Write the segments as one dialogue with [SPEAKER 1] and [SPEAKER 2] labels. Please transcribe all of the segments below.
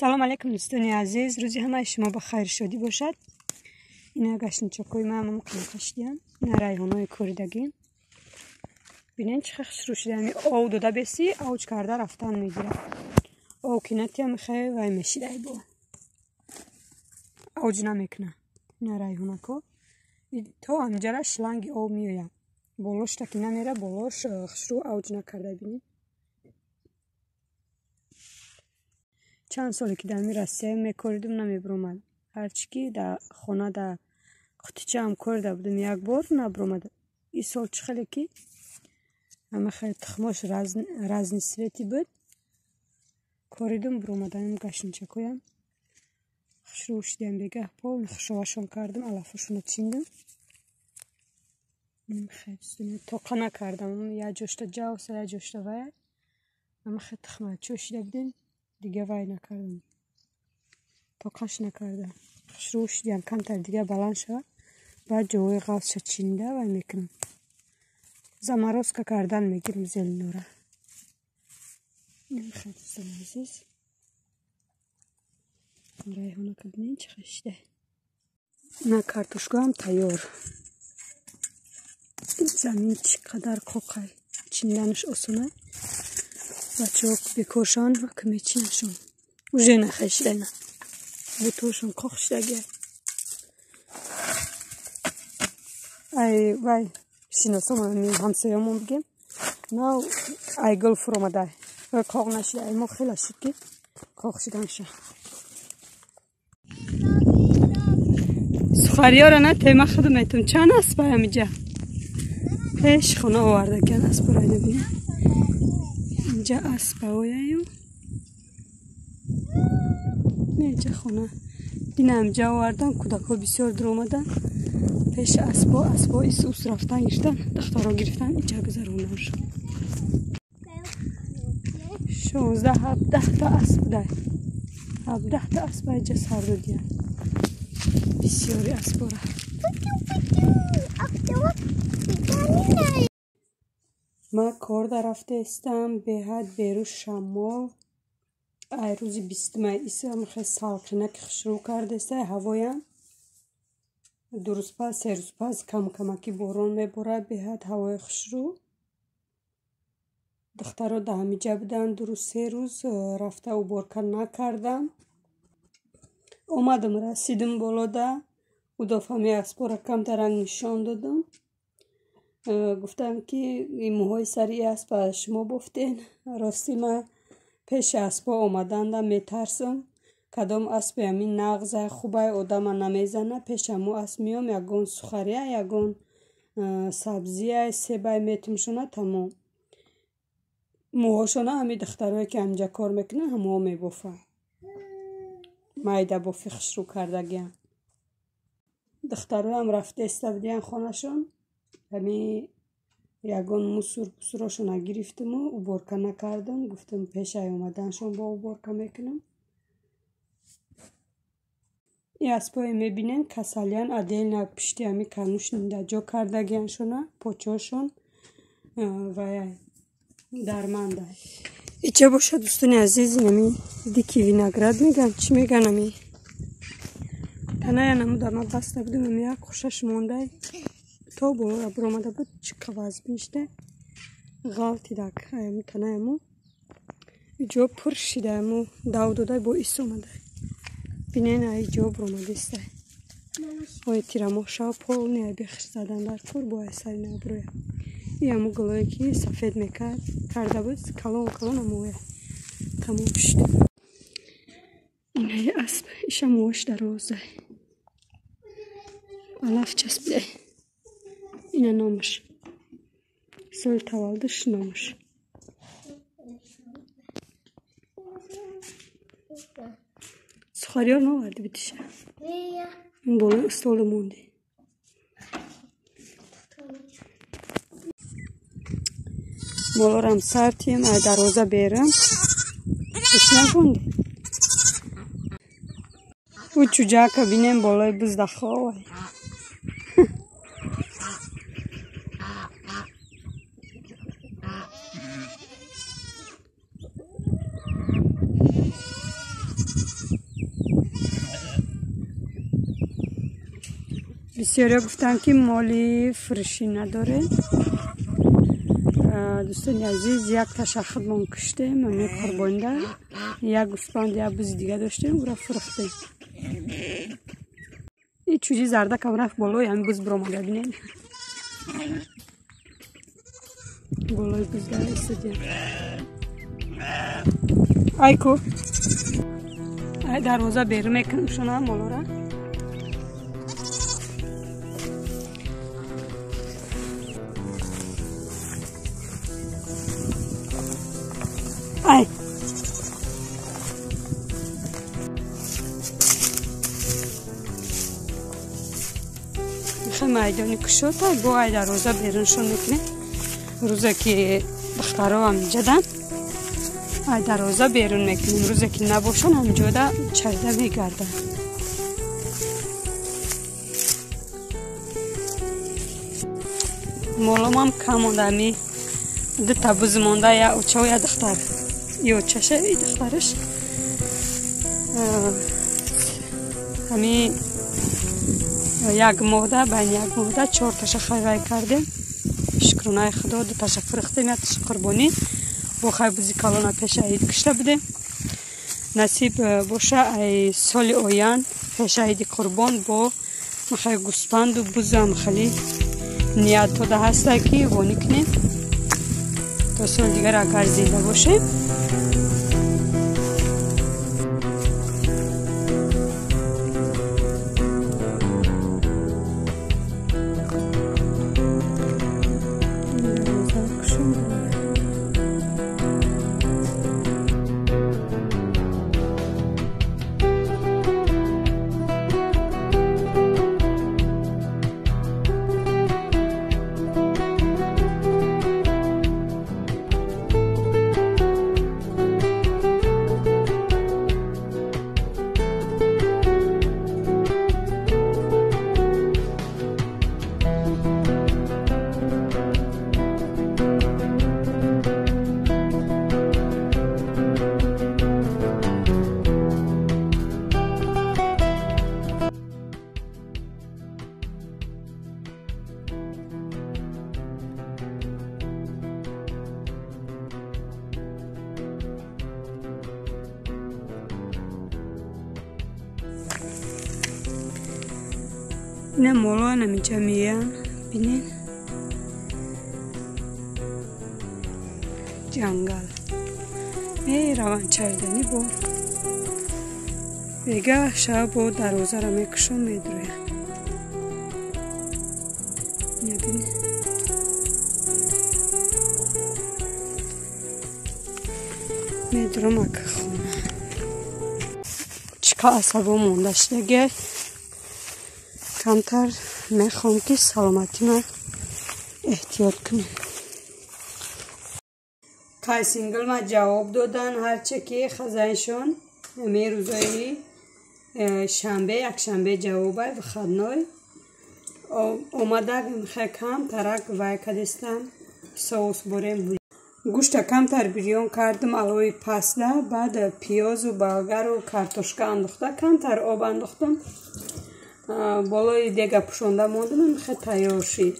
[SPEAKER 1] Салом алейкум дӯстони азиз, рӯзи ҳамаи шумо ба хайру шодӣ бошад. Ина гашничокҳои ман ҳама қанқашидиям, ина райҳонҳои коридагӣ. Бинен чӣ хушрӯ шидаам. Ов дода беси, авҷ карда рафтан мегирад. Ов ки натиям хе вай мешидай бо. Авҷ намекуна. Ина райҳонако. То ҳамҷара шланги ов меояд. Болошта ки намера, болош хушрӯ авҷ накарда бинед. Чанд соле ки дар Россия мекоридум намебуромад. Ҳарчи ки дар хона дар қутичаам корида будум як бор набуромад. Ин сол чӣ хеле ки ҳама хеле тухмош разни свети буд, коридум буромадан гашничакоям. Хушрӯ шидиам бегаҳ полни хушовашон кардум, алафошонро чиндум. Тоқа накардам, як ҷошта ҷавса, як ҷошта вая. Ҳама хеле тухмачо шида будем. Дига вай накардам, тоқаш накардам. Хушрӯ шидиам, камтар дига баланд шавад, баъд ҷоҳои ғафзша чинда вай мекунам. Заморозка кардан мегирам зеленора. Дӯстони азиз, райҳонака бинед чӣ хел шида. Ина картошкаам тайёр. Замин чӣ қадар қоқай, чинданаш осона. Бачаҳо бекоршон ки мечинашон. Уже нахешидана. Бутошон қоқ шидаги. Ай вай шиносомон ҳамсоямон бигем. Нав ай гул фуромадай. Вай қоқ нашида. Ай мо хела шуд ки қоқ шиданша. Сухариёра на тема худам метум. Чанд аспа ҳамиҷа? Пеш хона овардагиан аспора бинед. Инҷа аспаояю. Инҷа хона. Ина ҳамҷа овардан, кӯдакҳо бисёр дур омадан. Пеши аспо, аспо исус рафтан гирифтан, духтаро гирифтан, инҷа гузаронданшон. 16-17 та асп дай. 17 та асп инҷа сар додиян. Бисёри аспора. Ман кор дарафтаистам, беҳад беру шамол. Ай рӯзи 20 исам хел салқинаки хушрӯ кардаиста ҳавоям. Ду рӯз пас, се рӯз пас кам-камаки борон меборад, беҳад ҳавои хушрӯ. Духтаро дар ҳамиҷа буданд, ду рӯз, се рӯз рафта уборка накардам. Омадам, расидим болода, удофами аспора камтаранг нишон додам. Гуфтам ки ин мӯҳои сари асп аз шумо бофтен. Рости ман пеши аспо омаданда метарсам. Кадом аспе ҳамин нағзай, хубай одама намезана. Пеши ҳамо асп меом, ягон сухария, ягон сабзия, себай метумшона, тамом. Мӯҳошона ҳами духтарое ки ҳамҷа кор мекунанд, ҳамоҳо мебофанд. Майда бофи хушрӯ кардагиам. Духтароам рафта иста будиян хонашон. Ҳами ягон мусур пусурошона гирифтиму уборка накардам. Гуфтам пешай омаданшон бо уборка мекунам. Ин аспое мебинем, касалиян отдельно пишти ҳами канушнида ҷо кардагияншона, почошон ва дарманда. Иҷа бошад дӯстони азиз, инами дикий виноград меган, чӣ меган ами? Таная намуда ма баста будум, ами як хушаш мондай. То болора буромада буд, чӣ қаваз биништа. Ғалтидак танаяму. Иҷо пур шидаяму, дав додай бо ис омадай. Бинен ай ҷо буромадистай. Ой тирамоҳ шав полни ай бехиш задан дар кор бо ай сари набуроя. Иаму гулое ки сафед мекард, карда буд, калон калон амоя. Тамом шуд. Инаи асп, иша мӯҳош дарозай. Алаф часпидай. Ина номаш. Соли таваллудаш номаш. Сухариёр наварди битиша. Ин болои устолда монди. Болорам сартием, ай дарвоза берам. Гӯш накунди. Ӯ чӯҷака бинем болои бузда ховай. Бисёриҳо гуфтанд, ки моли фурӯшӣ надорем. Дӯстони азиз, як таша худмон куштем, ами қурбонда, як гӯспанд, як бузи дига доштем, ӯро фурӯхтем. И чӯҷи зардакам рафт болои ҳамин буз биромада, бинед. Болои бузда истодем. Айку. Ай дарвоза берун мекунем шуна молора. Ай. Майдони кушода бо ай дарвоза беруншон мекунем. Рӯзе ки духтаро ҳаминҷадан, ай дарвоза берун мекунем. Рӯзе ки набошанд, ҳаминҷода чайда мегарданд. Моломам кам монда, ами дута буз монда, я оча, я духтар. И очаша, и духтараш. Ами як моҳда, байни як моҳда чорташа хайвай кардем. Шукронаи Худо, дуташа фурӯхтем, якташа қурбонӣ. Бо хай бузи калона пеша ид кушта будем. Насиб боша, ай соли оянд пеша иди қурбон бо махай гӯспанду бузам хеле ният дода ҳаста, ки вонӣ кунем. То соли дигар агар зинда бошем. Ина моло наминҷа меян, бинед. Ҷангал мераванд чарданӣ, бо бега шаб бо дарвозаро мекушон, медуроянд. Ина бинед. Медурам ака хона. Чӣ ка асабо монда шудаге. Камтар мехоҳам, ки саломатима эҳтиёт кунем. Кай синглма ҷавоб додан, ҳарче ки хазайшон ами рӯзои шанбе, якшанбе ҷавобай, выходной омада хе камтарак вай кадистам, соус борем. Гӯшта камтар бирён кардам алои пасда, баъд пиёзу болгару картошка андохта, камтар об андохтам, болои дега пӯшонда мондам, хе тайёр шид.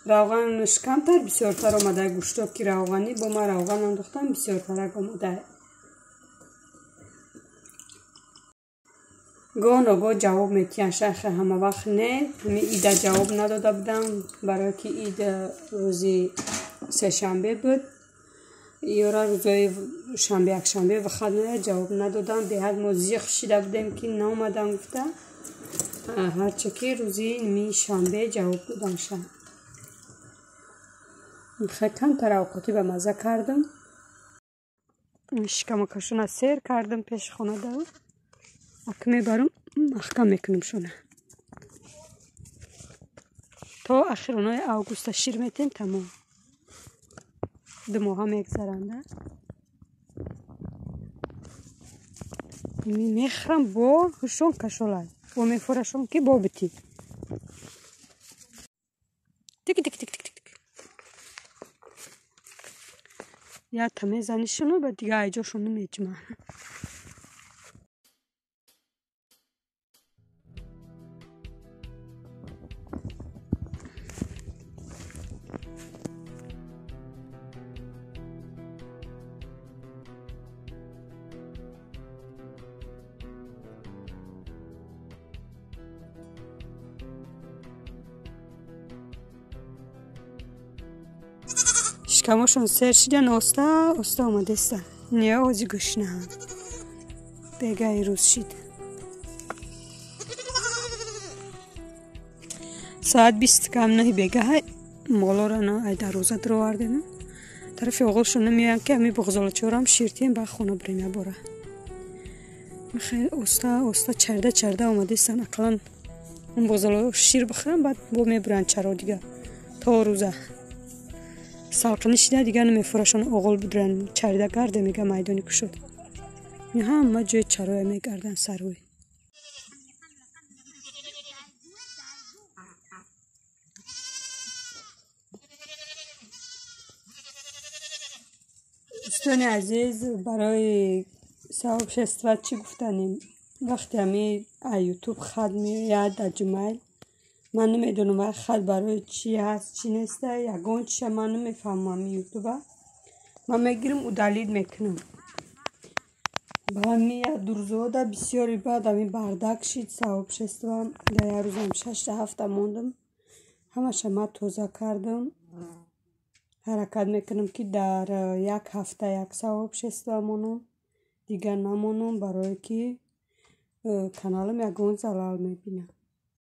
[SPEAKER 1] Равғанаш камтар бисёртар омада, гӯшто ки равғанӣ, бо ман равған андохтам, бисёртарак омада. Гоҳ ногоҳ ҷавоб метиҳанд, шайхе ҳама вақт не. Ҳами ида ҷавоб надода будам, барое ки ид рӯзи сешанбе буд. Ёра рӯзои шанбе, якшанбе выходная ҷавоб надодам. Беҳад мо зиқ шида будем, ки наомадам гуфта. Ҳарче ки рӯзи ними шанбе ҷавоб додам ша. Хе камтар авқотӣ ба маза кардам. Шикамакашона сер кардам пеши хонада. Ак мебарам, маҳкам мекунам шона. То ахиронаи августа шир метем, тамом. 2 моҳа мегзаранда. Мехӯрам бо ҳушон кашолай. Бо мефурашон ки бо битӣ. Тик тик тик тик тик. Я та мезанишону, ба дига айҷошон намеҷуман. Шикамошон сер шидан, оста оста омадеста. Не ози гушнаанд. Бегаи рӯз шид. Соат 8:40 бегаҳай молора на ай дарвоза даровардем. Тарафи оғолшон намеоянд, ки ҳами буғзолачорам ширтием, ба хона бирем ябора. Хеле оста оста чарда чарда омадестан, ақаллан он буғзоло шир бихӯранд, баъд бо мебуранд чаро дига то рӯза. Салқинӣ шида, дига намефурашон оғол будуранд, чарида гарде мега майдони кушод. Ҳама ҷои чароя мегарданд сарвӯй. Дӯстони азиз, барои сообщества чӣ гуфтанем? Вақте ҳами ютуб хат меояд дар Gmail, ман намедонам вай хат барои чӣ ҳаст, чӣ неста, ягон чиша ман намефаҳмам. Ҳами ютуба ман мегирам, удалить мекунам. Ба ҳами як дурӯзода бисёри баъд ҳами бардак шид сообщества. Дар як рӯзам шашта ҳафта мондам, ҳамаша ман тоза кардам. Ҳаракат мекунам, ки дар як ҳафта як сообщества монам, дигар намонам, барое ки каналам ягон залал мебинад.